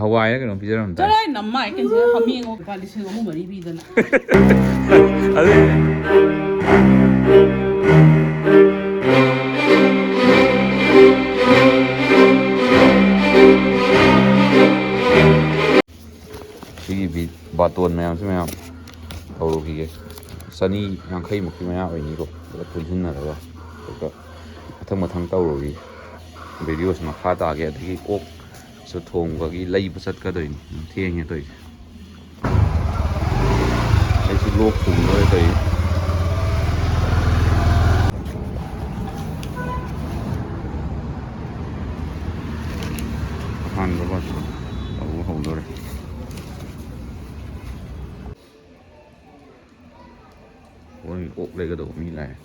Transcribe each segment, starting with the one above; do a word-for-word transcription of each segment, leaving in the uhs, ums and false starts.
ꯍꯋꯥꯏꯔ ꯀꯩꯅꯣꯝ ꯄꯤꯖꯔꯝꯗꯥꯏ꯫ ꯆꯔꯥꯏ ꯅꯝꯃꯥꯏ ꯀꯩꯅꯣ ꯍꯥꯃꯦꯡꯉꯣ ꯂꯨꯄꯥ ꯂꯤꯁꯤꯡ ꯑꯍꯨꯝ ꯃꯔꯤ ꯄꯤꯗꯅ꯫ ꯑꯗꯨ ꯁꯤꯒꯤ ꯕꯤ-, ꯕꯥꯇꯣꯟ ꯃꯌꯥꯝꯁꯤ ꯃꯌꯥꯝ ꯇꯧꯔꯨꯈꯤꯒꯦ꯫ ꯆꯅꯤ ꯌꯥꯡꯈꯩꯃꯨꯛꯀꯤ ꯃꯌꯥ ꯑꯣꯏꯅꯤꯀꯣ, ꯄꯨꯂꯞ ꯄꯨꯟꯁꯤꯟꯅꯔꯒ꯫ ꯑꯗꯨꯒ ꯃꯊꯪ ꯃꯊꯪ ꯇꯧꯔꯨꯈꯤꯒꯦ꯫ ꯚꯤꯗꯤꯑꯣꯁꯤ ꯃꯈꯥ ꯇꯥꯒꯦ꯫ ꯑꯗꯒꯤ ꯑꯣꯛꯁꯨ ꯊꯣꯡꯕꯒꯤ ꯂꯩꯕ ꯆꯠꯀꯗꯣꯏꯅꯤ꯫ ꯊꯦꯡꯉꯦ ꯇꯧꯔꯤꯁꯦ꯫ ꯑꯩꯁꯨ ꯂꯣꯛ ꯊꯨꯡꯗꯣꯔꯦ ꯇꯧꯔꯤꯁꯦ꯫ ꯑꯍꯥꯟꯕ ꯕꯥꯇꯣꯟ ꯇꯧꯕ ꯍꯧꯗꯣꯔꯦ꯫ ꯍꯣꯏ, ꯑꯣꯛ ꯂꯩꯒꯗꯧꯕ ꯃꯤ ꯂꯥꯛꯑꯦ꯫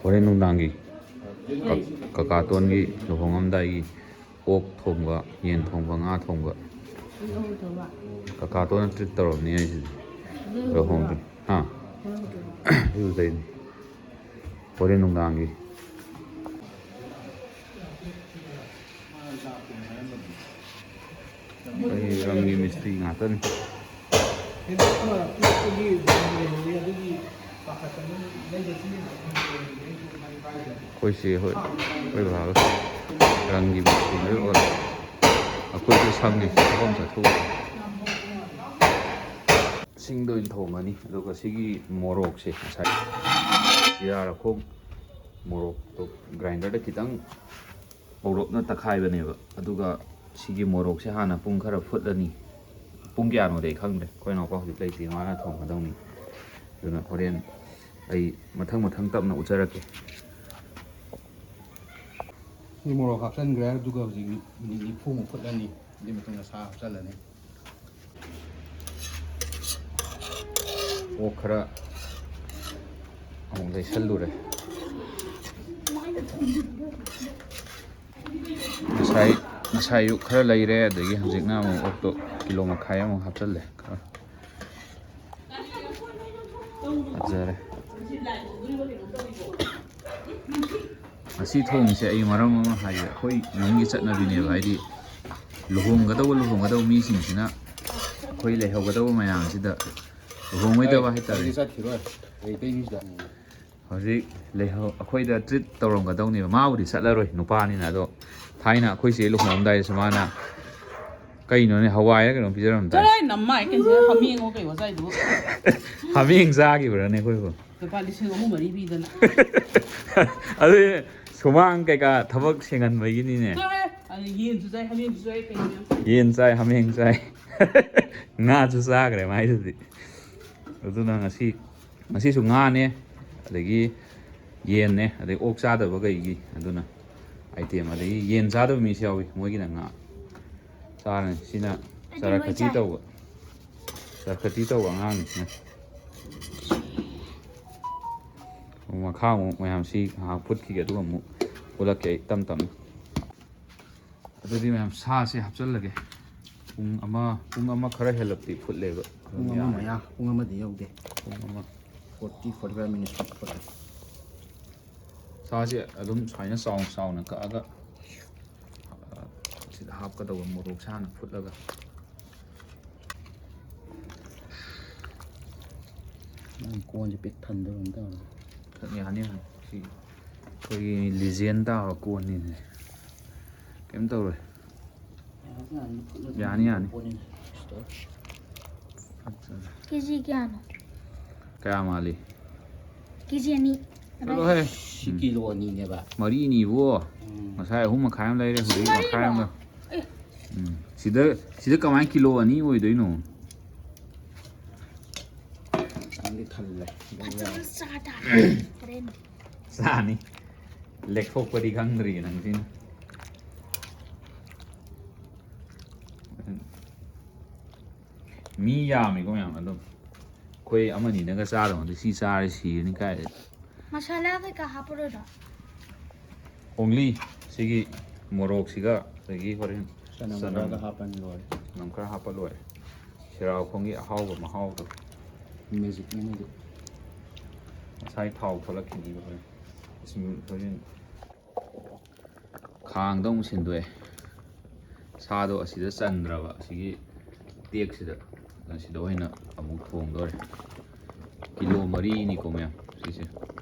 ꯍꯣꯔꯦꯟ ꯅꯨꯡꯗꯥꯡꯒꯤ ꯀ-, ꯀꯀꯥꯇꯣꯟꯒꯤ ꯂꯨꯍꯣꯡꯉꯝꯗꯥꯏꯒꯤ ꯑꯣꯛ ꯊꯣꯡꯕ, ꯌꯦꯟ ꯊꯣꯡꯕ, ꯉꯥ ꯊꯣꯡꯕ꯫ ꯀꯀꯥꯇꯣꯟꯅ treat ꯇꯧꯔꯕꯅꯤ ꯑꯩꯁꯤꯗꯤ꯫ ꯂꯨꯍꯣꯡꯗ꯭ꯔꯤ꯫ ꯍꯥ? ꯏꯔꯨꯖꯩꯅꯤ꯫ ꯍꯣꯔꯦꯟ ꯅꯨꯡꯗꯥꯡꯒꯤ꯫ ꯑꯩ ꯔꯪꯒꯤ ꯃꯤꯁꯇ꯭ꯔꯤ ꯉꯥꯛꯇꯅꯤ꯫ ꯑꯩꯈꯣꯏ ꯆꯦ ꯍꯣꯏ, ꯑꯩꯈꯣꯏ ꯕꯕꯥꯒ ꯔꯪꯒꯤ ꯃꯤꯁꯇ꯭ꯔꯤ ꯂꯣꯏ ꯑꯣꯏꯔꯦ꯫ ꯑꯩꯈꯣꯏꯁꯨ ꯁꯪꯉꯦ, ꯊꯕꯛ ꯑꯃ ꯆꯠꯊꯣꯛꯎꯔꯦ꯫ ꯁꯤꯡꯗ ꯑꯣꯏꯅ ꯊꯣꯡꯉꯅꯤ꯫ ꯑꯗꯨꯒ ꯁꯤꯒꯤ ꯃꯣꯔꯣꯛꯁꯦ ꯉꯁꯥꯏ ꯖꯤꯔꯥ ꯂꯈꯣꯡ ꯃꯣꯔꯣꯛꯇꯣ grinderꯗ ꯈꯤꯇꯪ ꯄꯧꯔꯞꯅ ꯇꯛꯈꯥꯏꯕꯅꯦꯕ꯫ ꯑꯗꯨꯒ ꯁꯤꯒꯤ ꯃꯣꯔꯣꯛꯁꯦ ꯍꯥꯟꯅ ꯄꯨꯡ ꯈꯔ ꯐꯨꯠꯂꯅꯤ꯫ ꯄꯨꯡ ꯀꯌꯥꯅꯣꯗꯤ ꯑꯩ ꯈꯪꯗ꯭ꯔꯦ꯫ ꯑꯩꯈꯣꯏ ꯏꯅꯥꯎꯄꯥ ꯍꯧꯖꯤꯛ ꯂꯩꯇ꯭ꯔꯤ, ꯃꯥꯅ ꯊꯣꯡꯒꯗꯧꯅꯤ꯫ ꯑꯗꯨꯅ ꯍꯣꯔꯦꯟ ꯑꯩ ꯃꯊꯪ ꯃꯊꯪ ꯇꯞꯅ ꯎꯠꯆꯔꯛꯀꯦ꯫ ꯁꯤ ꯃꯣꯔꯣꯛ ꯍꯥꯞꯆꯤꯟꯈ꯭ꯔꯦ꯫ ꯑꯗꯨꯒ ꯍꯧꯖꯤꯛ ꯃꯤꯅꯤꯠ ꯅꯤꯐꯨꯃꯨꯛ ꯐꯨꯠꯂꯅꯤ꯫ ꯑꯗꯨꯒꯤ ꯃꯇꯨꯡꯗ ꯁꯥ ꯍꯥꯞꯆꯤꯜꯂꯅꯤ꯫ ꯑꯣꯛ ꯈꯔ ꯑꯃꯨꯛ ꯂꯩꯁꯜꯂꯨꯔꯦ꯫ ꯉꯁꯥꯏ, ꯉꯁꯥꯏ ꯑꯌꯨꯛ ꯈꯔ ꯂꯩꯔꯦ, ꯑꯗꯒꯤ ꯍꯧꯖꯤꯛꯅ ꯑꯃꯨꯛ ꯑꯣꯛꯇꯣ ꯀꯤꯂꯣ ꯃꯈꯥꯏ ꯑꯃꯨꯛ ꯍꯥꯞꯆꯜꯂꯦ ꯈꯔ꯫ ꯐꯖꯔꯦ꯫ ꯉꯁꯤ ꯊꯣꯡꯉꯤꯁꯦ ꯑꯩ ꯃꯔꯝ ꯑꯃ ꯍꯥꯏꯒꯦ꯫ ꯑꯩꯈꯣꯏ ꯏꯃꯨꯡꯒꯤ ꯆꯠꯅꯕꯤꯅꯦꯕ, ꯍꯥꯏꯗꯤ ꯂꯨꯍꯣꯡꯒꯗꯧꯕ ꯂꯨꯍꯣꯡꯒꯗꯧꯕ ꯃꯤꯁꯤꯡꯁꯤꯅ ꯑꯩꯈꯣꯏ ꯂꯩꯍꯧꯒꯗꯧꯕ ꯃꯌꯥꯝꯁꯤꯗ ꯂꯨꯍꯣꯡꯉꯣꯏꯗꯕ ꯍꯥꯏꯇꯥꯔꯦ꯫ ꯑꯩꯗꯤ ꯆꯠꯈꯤꯔꯣꯏ꯫ ꯂꯩꯇꯩ ꯃꯤꯁꯤꯗ꯫ ꯍꯧꯖꯤꯛ ꯂꯩꯍꯧ ꯑꯩꯈꯣꯏꯗ ꯇ꯭ꯔꯤꯠ ꯇꯧꯔꯝꯒꯗꯧꯅꯦꯕ꯫ ꯃꯥꯕꯨꯗꯤ ꯆꯠꯂꯔꯣꯏ, ꯅꯨꯄꯥꯅꯤꯅ꯫ ꯑꯗꯣ ꯊꯥꯏꯅ ꯑꯩꯈꯣꯏ ꯆꯦ ꯂꯨꯍꯣꯡꯉꯝꯗꯥꯏꯗꯁꯨ ꯃꯥꯅ ꯀꯩꯅꯣꯅꯦ, ꯍꯋꯥꯏꯔ ꯀꯩꯅꯣꯝ ꯄꯤꯖꯔꯝꯗꯥꯏ꯫ ꯆꯠꯂꯣꯍꯦ, ꯅꯃꯥꯏ ꯀꯩꯅꯣ ꯍꯥꯃꯦꯡꯉꯣ ꯀꯩꯋꯣ ꯆꯥꯏꯗꯨꯕꯨ꯫ ꯍꯥꯃꯦꯡ ꯆꯥꯈꯤꯕ꯭ꯔꯅꯦ ꯑꯩꯈꯣꯏꯕꯨ? ꯂꯨꯄꯥ ꯂꯤꯁꯤꯡ ꯑꯍꯨꯝ ꯃꯔꯤ ꯄꯤꯗꯅ꯫ ꯑꯗꯨ ꯁꯨꯃꯥꯡ ꯀꯩꯀꯥ ꯊꯕꯛ ꯁꯦꯡꯍꯟꯕꯒꯤꯅꯤꯅꯦ꯫ ꯆꯠꯂꯣꯍꯦ, ꯑꯗꯨ ꯌꯦꯟꯁꯨ ꯆꯥꯏ, ꯍꯥꯃꯦꯡꯁꯨ ꯆꯥꯏ, ꯀꯩꯅꯣ ꯌꯥꯝ ꯌꯦꯟ ꯆꯥꯏ, ꯍꯥꯃꯦꯡ ꯆꯥꯏ꯫ ꯉꯥꯁꯨ ꯆꯥꯈ꯭ꯔꯦ ꯃꯥꯏꯗꯨꯗꯤ꯫ ꯑꯗꯨꯅ ꯉꯁꯤ, ꯉꯁꯤꯁꯨ ꯉꯥꯅꯦ, ꯑꯗꯒꯤ ꯌꯦꯟꯅꯦ, ꯑꯗꯩ ꯑꯣꯛ ꯆꯥꯗꯕ ꯀꯩꯒꯤ, ꯑꯗꯨꯅ ꯑꯥꯏꯇꯦꯝ꯫ ꯑꯗꯒꯤ ꯌꯦꯟ ꯆꯥꯗꯕ ꯃꯤꯁꯨ ꯌꯥꯎꯏ, ꯃꯣꯏꯒꯤꯅ ꯉꯥ ꯆꯥꯔꯅꯤ꯫ ꯁꯤꯅ ꯑꯩꯗꯤ ꯂꯣꯏ ꯆꯥꯔꯈꯇꯤ ꯆꯥꯏ꯫ ꯇꯧꯕ, ꯆꯥꯔꯈꯇꯤ ꯇꯧꯕ ꯑꯉꯥꯡꯅꯤꯁꯤꯅ꯫ ꯃꯈꯥ ꯑꯃꯨꯛ ꯃꯌꯥꯝꯁꯤ ꯉꯥꯏꯍꯥꯛ ꯐꯨꯠꯈꯤꯒꯦ, ꯑꯗꯨꯒ ꯑꯃꯨꯛ ꯎꯠꯂꯛꯀꯦ ꯑꯩ ꯇꯞ ꯇꯞꯅ꯫ ꯑꯗꯨꯗꯤ ꯃꯌꯥꯝ, ꯁꯥꯁꯦ ꯍꯥꯞꯆꯤꯜꯂꯒꯦ꯫ ꯄꯨꯡ ꯑꯃ, ꯄꯨꯡ ꯑꯃ ꯈꯔ ꯍꯦꯜꯂꯞꯇꯤ ꯐꯨꯠꯂꯦꯕ꯫ ꯑꯗꯨꯝ ꯄꯨꯡ ꯑꯃ ꯌꯥꯔꯦ꯫ ꯃꯌꯥ, ꯄꯨꯡ ꯑꯃꯗꯤ ꯌꯧꯗꯦ꯫ ꯄꯨꯡ ꯑꯃ꯫ ꯐꯣꯔꯇꯤ, ꯐꯣꯔꯇꯤ ꯐꯥꯏꯚ ꯃꯤꯅꯤꯠꯁ ꯐꯨꯠꯂꯦ꯫ ꯁꯥꯁꯦ ꯑꯗꯨꯝ ꯁꯨꯃꯥꯏꯅ ꯆꯥꯎꯅ ꯆꯥꯎꯅ ꯀꯛꯑꯒ, ꯑ, ꯁꯤꯗ ꯍꯥꯞꯀꯗꯧꯕ ꯃꯣꯔꯣꯛꯁꯦ ꯍꯥꯟꯅ ꯐꯨꯠꯂꯒ꯫ ꯅꯪ ꯀꯣꯟꯁꯦ ꯄꯤꯛ ꯊꯟꯗꯧꯔꯝ ꯇꯧꯔꯦ꯫ ꯈꯛ ꯌꯥꯅꯤ, ꯌꯥꯅꯤ꯫ ꯁꯤ ꯑꯩꯈꯣꯏꯒꯤ ꯂꯤꯖꯦꯟ ꯇꯥꯕ ꯀꯣꯟꯅꯤꯅꯦ꯫ ꯀꯩꯝ ꯇꯧꯔꯣꯏ꯫ ꯌꯥꯅꯤ, ꯌꯥꯅꯤ꯫ ꯀꯦꯖꯤ ꯀꯌꯥꯅꯣ? ꯀꯌꯥ ꯃꯥꯜꯂꯤ? ꯀꯦꯖꯤ ꯑꯅꯤ꯫ ꯆꯠꯂꯣꯍꯦ꯫ ꯁꯤ ꯀꯤꯂꯣ ꯑꯅꯤꯅꯦꯕ꯫ ꯃꯔꯤꯅꯤꯕꯣ꯫ ꯎꯝ꯫ ꯉꯁꯥꯏ ꯑꯍꯨꯝ ꯃꯈꯥꯏ ꯑꯃ ꯂꯩꯔꯦ, ꯍꯧꯖꯤꯛ ꯃꯈꯥꯏ ꯑꯃ꯫ ꯑꯦ꯫ ꯎꯝ꯫ ꯁꯤꯗ, ꯁꯤꯗ ꯀꯃꯥꯏꯅ ꯀꯤꯂꯣ ꯑꯅꯤ ꯑꯣꯏꯗꯣꯏꯅꯣ? ꯅꯪꯗꯤ ꯊꯜꯂꯦ꯫ ꯐꯖꯅ ꯆꯥ ꯇꯥꯔꯦ꯫ ꯍꯣꯔꯦꯟ꯫ ꯆꯥꯅꯤ꯫ ꯂꯦꯛꯊꯣꯛꯄꯗꯤ ꯈꯪꯗ꯭ꯔꯤꯌꯦ ꯅꯪꯁꯤꯅ꯫ ꯃꯤ ꯌꯥꯝꯃꯤꯀꯣ ꯃꯌꯥꯝ ꯑꯗꯨꯝ꯫ ꯑꯩꯈꯣꯏ ꯑꯃꯅꯤꯅꯒ ꯆꯥꯗꯧ ꯅꯠꯇꯦ, ꯁꯤ ꯆꯥꯔꯦ ꯁꯤꯔꯅꯤ ꯀꯥꯏꯗꯩ꯫ ꯃꯁꯥꯂꯥ ꯀꯩꯀꯥ ꯍꯥꯞꯄꯔꯣꯏꯗ꯭ꯔꯣ? ꯑꯣꯡꯂꯤ ꯁꯤꯒꯤ ꯃꯣꯔꯣꯛꯁꯤꯒ ꯑꯗꯒꯤ ꯍꯣꯔꯦꯟ ꯆꯅꯝ ꯆꯅꯝ꯫ ꯈꯔꯒ ꯍꯥꯞꯄꯅꯤ ꯂꯣꯏꯔꯦ꯫ ꯆꯅꯝ ꯈꯔ ꯍꯥꯞꯄ ꯂꯣꯏꯔꯦ꯫ ꯁꯦꯔꯥꯎꯈꯣꯡꯒꯤ ꯑꯍꯥꯎꯕ ꯃꯍꯥꯎꯗꯣ꯫ ꯃꯦꯖꯤꯛꯅꯤ ꯃꯦꯖꯤꯛ꯫ ꯉꯁꯥꯏ ꯊꯥꯎ ꯊꯣꯛꯂꯛꯈꯤꯅꯤꯕ ꯍꯣꯔꯦꯟ꯫ ꯑꯁ, ꯍꯣꯔꯦꯟ ꯈꯥꯡꯗ ꯑꯃꯨꯛ ꯁꯤꯟꯗꯣꯛꯑꯦ꯫ ꯁꯥꯗꯣ ꯑꯁꯤꯗ ꯆꯟꯗ꯭ꯔꯕ, ꯑꯁꯤꯒꯤ ꯇꯦꯛꯁꯤꯗ, ꯑꯁꯤꯗ ꯑꯣꯏꯅ ꯑꯃꯨꯛ ꯊꯣꯡꯗꯣꯔꯦ꯫ ꯀꯤꯂꯣ ꯃꯔꯤꯅꯤꯀꯣ ꯃꯌꯥꯝ ꯁꯤꯁꯦ꯫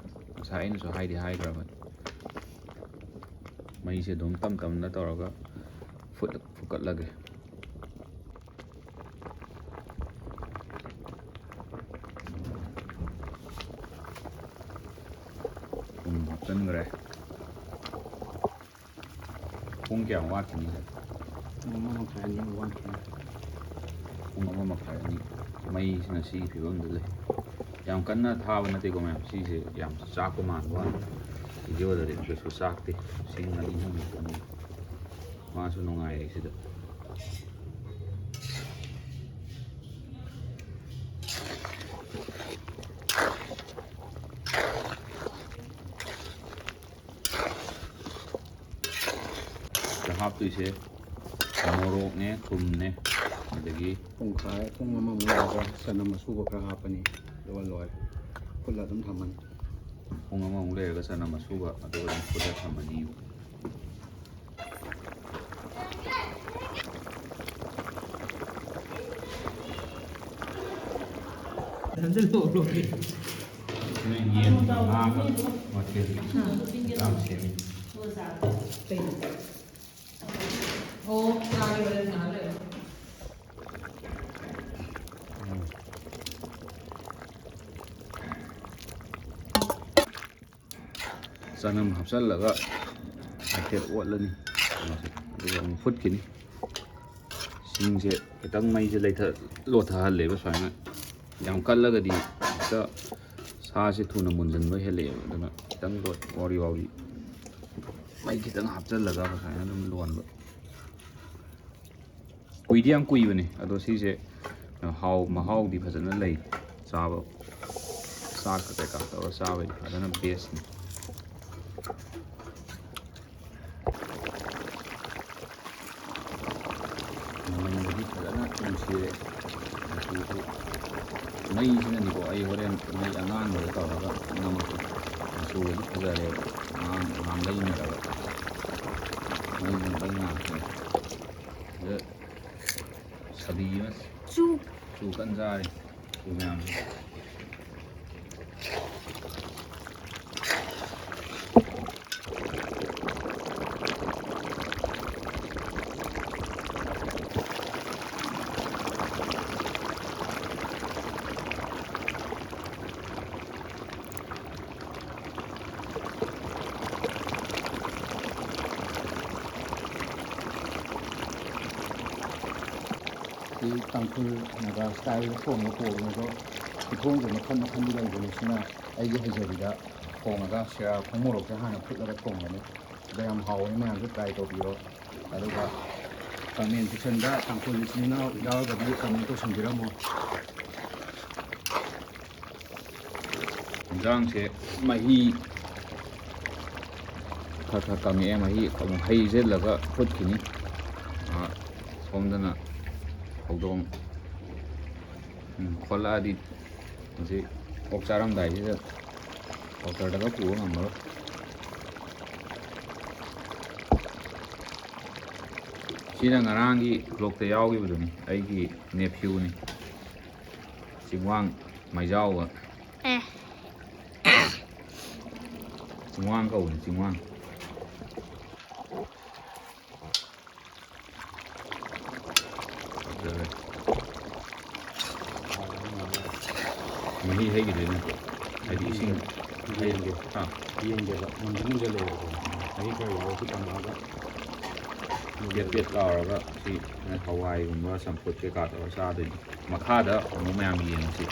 ꯉꯁꯥꯏ ꯑꯩꯅꯁꯨ ꯍꯥꯏꯗꯤ ꯍꯥꯏꯈ꯭ꯔꯕꯅꯤ꯫ ꯃꯩꯁꯦ ꯑꯗꯨꯝ ꯇꯞ ꯇꯞꯅ ꯇꯧꯔꯒ ꯐꯨꯠ-, ꯐꯨꯠꯀꯠꯂꯒꯦ꯫ ꯊꯨꯝ ꯍꯥꯞꯆꯤꯟꯈ꯭ꯔꯦ꯫ ꯄꯨꯡ ꯀꯌꯥꯝ ꯋꯥꯠꯈꯤꯅꯤ ꯁꯦ? ꯄꯨꯡ ꯑꯃ ꯃꯈꯥꯏ ꯑꯅꯤ ꯋꯥꯠꯈꯤꯅꯤ꯫ ꯄꯨꯡ ꯑꯃ ꯃꯈꯥꯏ ꯑꯅꯤ꯫ ꯃꯩꯁꯤꯅ ꯁꯤꯒꯤ ꯐꯤꯕꯝꯗ ꯂꯩ꯫ ꯌꯥꯝ ꯀꯟꯅ ꯊꯥꯕ ꯅꯠꯇꯦꯀꯣ ꯃꯌꯥꯝ, ꯁꯤꯁꯦ ꯌꯥꯝ ꯆꯥꯛꯄ ꯃꯥꯟꯕ ꯋꯥꯅꯤ꯫ ꯚꯤꯗꯤꯑꯣꯗꯗꯤ ꯀꯩꯁꯨ ꯆꯥꯛꯇꯦ꯫ ꯁꯤꯡ ꯑꯅꯤ ꯑꯍꯨꯝ ꯈꯛꯇꯅꯤ꯫ ꯃꯥꯁꯨ ꯅꯨꯡꯉꯥꯏꯔꯦ ꯁꯤꯗ꯫ ꯁꯤꯗ ꯍꯥꯞꯇꯣꯏꯁꯦ ꯃꯣꯔꯣꯛꯅꯦ, ꯊꯨꯝꯅꯦ, ꯑꯗꯒꯤ ꯄꯨꯡꯈꯥꯏ, ꯄꯨꯡ ꯑꯃꯃꯨꯛ ꯂꯩꯔꯒ ꯆꯅꯝ ꯑꯁꯨꯕ ꯈꯔ ꯍꯥꯞꯄꯅꯤ, ꯑꯗꯨꯒ ꯂꯣꯏꯔꯦ꯫ ꯐꯨꯠꯂ ꯑꯗꯨꯝ ꯊꯝꯃꯅꯤ꯫ ꯄꯨꯡ ꯑꯃꯃꯨꯛ ꯂꯩꯔꯒ ꯆꯅꯝ ꯑꯁꯨꯕ, ꯑꯗꯨꯒ ꯑꯗꯨꯝ ꯐꯨꯠꯂ ꯊꯝꯃꯅꯤ꯫ ꯌꯦꯟ ꯉꯥꯒ ꯃꯊꯦꯜ ꯌꯥꯝ ꯁꯦꯝꯃꯤ꯫ ꯑꯣ, ꯆꯥꯔꯦ, ꯍꯣꯔꯦꯟ ꯉꯥꯏꯍꯥꯛ ꯂꯩꯔ꯫ ꯆꯅꯝ ꯍꯥꯞꯆꯜꯂꯒ ꯍꯥꯏꯐꯦꯠ ꯑꯣꯠꯂꯅꯤ꯫ ꯑꯗꯨꯒ ꯑꯃꯨꯛ ꯐꯨꯠꯈꯤꯅꯤ꯫ ꯁꯤꯡꯁꯦ ꯈꯤꯇꯪ ꯃꯩꯁꯦ ꯂꯩꯊ-, ꯂꯣꯊꯍꯜꯂꯦꯕ ꯁꯨꯃꯥꯏꯅ꯫ ꯌꯥꯝ ꯀꯜꯂꯒꯗꯤ ꯍꯦꯛꯇ ꯁꯥꯁꯦ ꯊꯨꯅ ꯃꯨꯟꯖꯟꯕ ꯍꯦꯜꯂꯛꯑꯦꯕ꯫ ꯑꯗꯨꯅ ꯈꯤꯇꯪ ꯂꯣ-, ꯋꯥꯎꯔꯤ ꯋꯥꯎꯔꯤ ꯃꯩ ꯈꯤꯇꯪ ꯍꯥꯞꯆꯜꯂꯒ ꯁꯨꯃꯥꯏꯅ ꯑꯗꯨꯝ ꯂꯣꯟꯕ꯫ ꯀꯨꯏꯗꯤ ꯌꯥꯝ ꯀꯨꯏꯕꯅꯦ, ꯑꯗꯣ ꯁꯤꯁꯦ ꯍꯥꯎ-, ꯃꯍꯥꯎꯗꯤ ꯐꯖꯅ ꯂꯩ꯫ ꯆꯥꯕ, ꯆꯥꯛꯀ ꯀꯩꯀꯥ ꯇꯧꯔ ꯆꯥꯕꯩꯗꯤ ꯐꯖꯅ ꯕꯦꯁꯅꯤ꯫ ꯃꯅꯝꯗꯤ ꯐꯖꯅ ꯅꯨꯡꯁꯤꯔꯦ꯫ ꯃꯆꯨꯁꯨ ꯃꯩꯁꯤꯅꯅꯤꯀꯣ, ꯑꯩ ꯍꯣꯔꯦꯟ ꯃꯩ ꯑꯉꯥꯡꯕꯗ ꯇꯧꯔꯒ ꯅꯝꯃꯛꯀꯦ꯫ ꯃꯆꯨꯒꯗꯤ ꯐꯖꯔꯦꯕ, ꯉꯥꯡ-, ꯉꯥꯡꯂꯩꯅꯔꯒ꯫ ꯁꯤꯗ ꯁꯥꯕꯤ ꯑꯃ ꯆꯨ꯫ ꯆꯨ ꯀꯟꯅ ꯆꯥꯔꯤ꯫ ꯆꯨ ꯃꯌꯥꯝꯁꯦ꯫ ꯁꯤ ꯇꯥꯡꯈꯨꯜ ꯅꯥꯒꯥ ꯁ꯭ꯇꯥꯏꯜꯗ ꯊꯣꯡꯕ ꯄꯣꯛꯅꯦ ꯑꯗꯣ, ꯈꯨꯊꯣꯡꯁꯦ ꯃꯈꯜ ꯃꯈꯜꯗꯤ ꯂꯩꯕꯅꯤ꯫ ꯁꯤꯅ ꯑꯩꯒꯤ ꯍꯩꯖꯕꯤꯗ ꯊꯣꯡꯉꯒ ꯁꯤꯔꯥ ꯈꯣꯡ ꯃꯣꯔꯣꯛꯁꯦ ꯍꯥꯟꯅ ꯐꯨꯠꯂꯒ ꯊꯣꯡꯕꯅꯤ꯫ ꯑꯗꯣ ꯌꯥꯝ ꯍꯥꯎꯋꯦ, ꯃꯌꯥꯝꯁꯨ ꯇ꯭ꯔꯥꯏ ꯇꯧꯕꯤꯔꯣ꯫ ꯑꯗꯨꯒ ꯀꯃꯦꯟ ꯁꯦꯛꯁꯟꯗ ꯇꯥꯡꯈꯨꯜ ꯏꯆꯤꯟ ꯏꯅꯥꯎ ꯌꯥꯎꯔꯒꯗꯤ ꯀꯃꯦꯟ ꯇꯧꯁꯟꯕꯤꯔꯝꯃꯣ꯫ ꯌꯦꯟꯖꯥꯡꯁꯦ ꯃꯍꯤ ꯈꯔ ꯈꯔ ꯀꯪꯉꯛꯑꯦ, ꯃꯍꯤ ꯑꯃꯨꯛ ꯍꯩꯖꯤꯜꯂꯒ ꯐꯨꯠꯈꯤꯅꯤ꯫ ꯑꯥ, ꯁꯣꯝꯗꯅ ꯍꯧꯗꯣꯡ, ꯎꯝ, ꯈꯣꯠꯂꯛꯑꯗꯤ ꯍꯧꯖꯤꯛ ꯑꯣꯛ ꯆꯥꯔꯝꯗꯥꯏꯁꯤꯗ ꯗꯣꯛꯇꯔꯗꯒ ꯄꯨꯕ ꯉꯝꯃꯔꯣꯏ꯫ ꯁꯤꯅ ꯉꯔꯥꯡꯒꯤ ꯕ꯭ꯂꯣꯛꯇ ꯌꯥꯎꯈꯤꯕꯗꯨꯅꯤ, ꯑꯩꯒꯤ ꯅꯦꯐ꯭ꯌꯨꯅꯤ꯫ ꯆꯤꯡꯋꯥꯡ ꯃꯩꯖꯥꯎꯕ꯫ ꯑꯦ꯫ ꯆꯤꯡꯋꯥꯡ ꯀꯧꯕꯅꯤ, ꯆꯤꯡꯋꯥꯡ꯫ ꯐꯖꯔꯦ꯫ ꯃꯍꯤ ꯍꯩꯈꯤꯗꯣꯏ ꯅꯠꯇ꯭ꯔꯣ? ꯍꯥꯏꯗꯤ ꯏꯁꯤꯡ ꯌꯦꯡꯒꯦ꯫ ꯍꯥ? ꯌꯦꯡꯒꯦꯕ꯫ ꯃꯨꯟꯗꯤ ꯃꯨꯟꯖꯜꯂꯛꯑꯦꯕꯀꯣ꯫ ꯃꯍꯤ ꯈꯔ ꯌꯥꯎꯔꯁꯨ ꯀꯪꯉꯛꯑꯒ꯫ ꯄꯦꯠ ꯄꯦꯠ ꯂꯥꯎꯔꯒ ꯁꯤ ꯍꯋꯥꯏꯒꯨꯝꯕ ꯆꯝꯐꯨꯠ ꯀꯩꯀꯥ ꯇꯧꯔ ꯆꯥꯗꯣꯏꯅꯤ꯫ ꯃꯈꯥꯗ ꯑꯃꯨꯛ ꯃꯌꯥꯝ ꯌꯦꯡꯉꯁꯤ꯫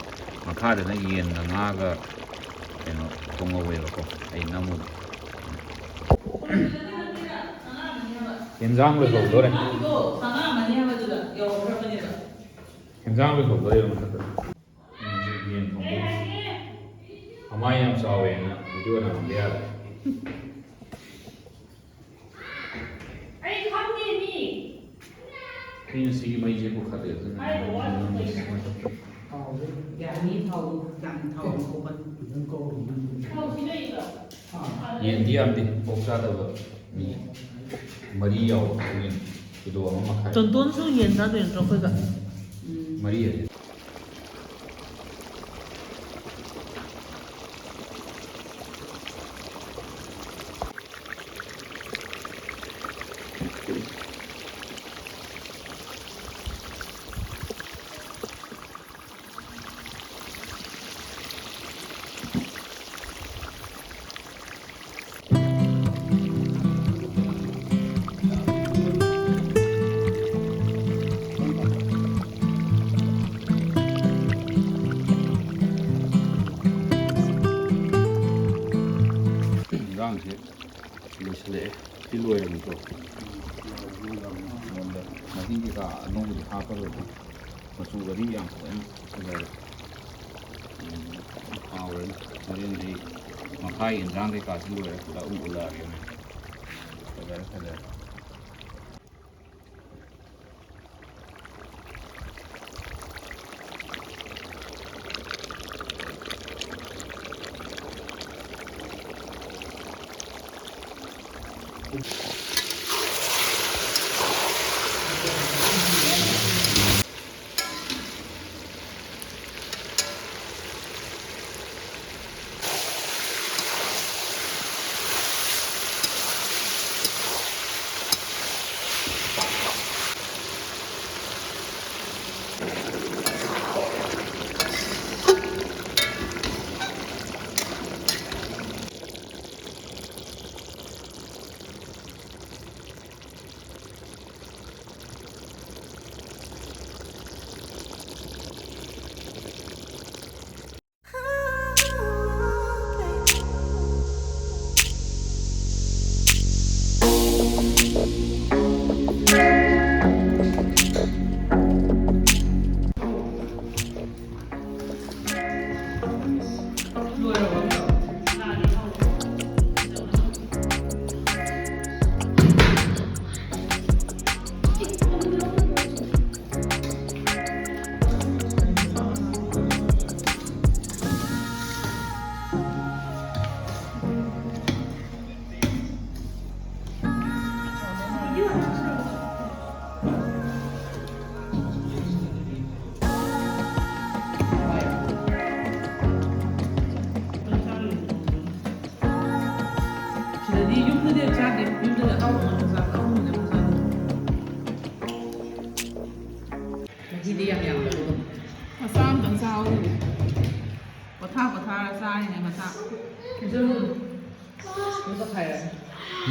ꯃꯈꯥꯗꯅ ꯌꯦꯟꯒ ꯉꯥꯒ ꯀꯩꯅꯣ ꯊꯣꯡꯍꯧꯋꯦꯕꯀꯣ꯫ ꯑꯩ ꯅꯝꯃꯨꯒꯦ꯫ ꯌꯦꯟꯖꯥꯡ ꯂꯣꯏꯍꯧꯗꯣꯔꯦ꯫ ꯌꯦꯟꯖꯥꯡ ꯂꯣꯏꯍꯧꯗꯣꯔꯦꯕ ꯃꯊꯛꯇ꯫ ꯌꯦꯟ ꯊꯣꯡꯕ꯫ ꯃꯃꯥꯏ ꯌꯥꯝ ꯆꯥꯎꯋꯦꯅ ꯚꯤꯗꯤꯑꯣ ꯅꯝꯍꯟꯕ ꯌꯥꯗ꯭ꯔꯦ꯫ ꯑꯩ ꯈꯪꯗꯦ ꯃꯤ꯫ ꯑꯩꯅ ꯁꯤꯒꯤ ꯃꯩꯁꯦ ꯄꯨꯈꯠꯂꯦ, ꯑꯗꯨꯅ ꯍꯥꯏꯕ ꯋꯥꯅꯤ ꯅꯪ ꯀꯩꯅꯣ? ꯌꯥꯅꯤ, ꯊꯥꯎ ꯌꯥꯝ ꯊꯥꯎ ꯌꯥꯝ ꯊꯣꯛꯄꯅꯤ꯫ ꯊꯥꯎ ꯁꯤ ꯂꯩꯕ꯭ꯔꯣ? ꯌꯦꯟꯗꯤ ꯌꯥꯝꯗꯦ, ꯑꯣꯛ ꯆꯥꯗꯕ ꯃꯤ꯫ ꯃꯔꯤ ꯌꯥꯎꯕ ꯌꯦꯟ ꯀꯤꯂꯣ ꯑꯃ ꯃꯈꯥꯏ꯫ ꯇꯣꯟꯇꯣꯟꯁꯨ ꯌꯦꯟ ꯆꯥꯗꯣꯏ ꯅꯠꯇ꯭ꯔꯣ ꯑꯩꯈꯣꯏꯒ? ꯃꯔꯤ ꯍꯥꯏꯁꯦ꯫ ꯏꯟꯖꯥꯡꯁꯦ ꯂꯣꯏꯁꯤꯜꯂꯛꯑꯦ꯫ ꯁꯤ ꯂꯣꯏꯔꯕꯅꯤꯀꯣ꯫ ꯃꯍꯤ ꯀꯩꯀꯥ ꯑꯅꯧꯕꯗꯤ ꯍꯥꯞꯄꯔꯣꯏꯒꯦ꯫ ꯃꯆꯨꯒꯗꯤ ꯌꯥꯝ ꯐꯖꯅ ꯐꯖꯔꯦ꯫ ꯎꯝ, ꯍꯥꯎꯔꯅꯤ꯫ ꯍꯣꯔꯦꯟꯗꯤ ꯃꯈꯥꯒꯤ ꯏꯟꯖꯥꯡ ꯀꯩꯀꯥꯁꯤ ꯂꯣꯏꯔ ꯄꯨꯂꯞ ꯑꯃꯨꯛ ꯎꯠꯂꯛꯑꯒꯦ꯫ ꯐꯖꯔꯦ, ꯐꯖꯔꯦ꯫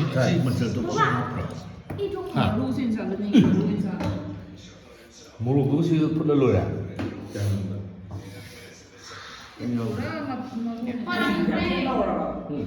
ꯁꯤ ꯃꯆꯜꯗꯣ ꯄꯪꯍꯥꯞ ꯍꯥꯞꯄ꯭ꯔꯣ? ꯍꯥ? ꯃꯔꯨꯁꯦ ꯏꯟꯁꯥꯡꯗ ꯅꯤꯡꯉꯦ, ꯃꯔꯨ ꯏꯟꯁꯥꯡ꯫ ꯃꯣꯔꯣꯛꯇꯨꯒ ꯁꯤꯒ ꯐꯨꯠꯂ ꯂꯣꯏꯔꯦ? ꯄꯨꯔꯥ ꯃ-, ꯃꯔꯨꯅꯦ꯫ ꯎꯝ꯫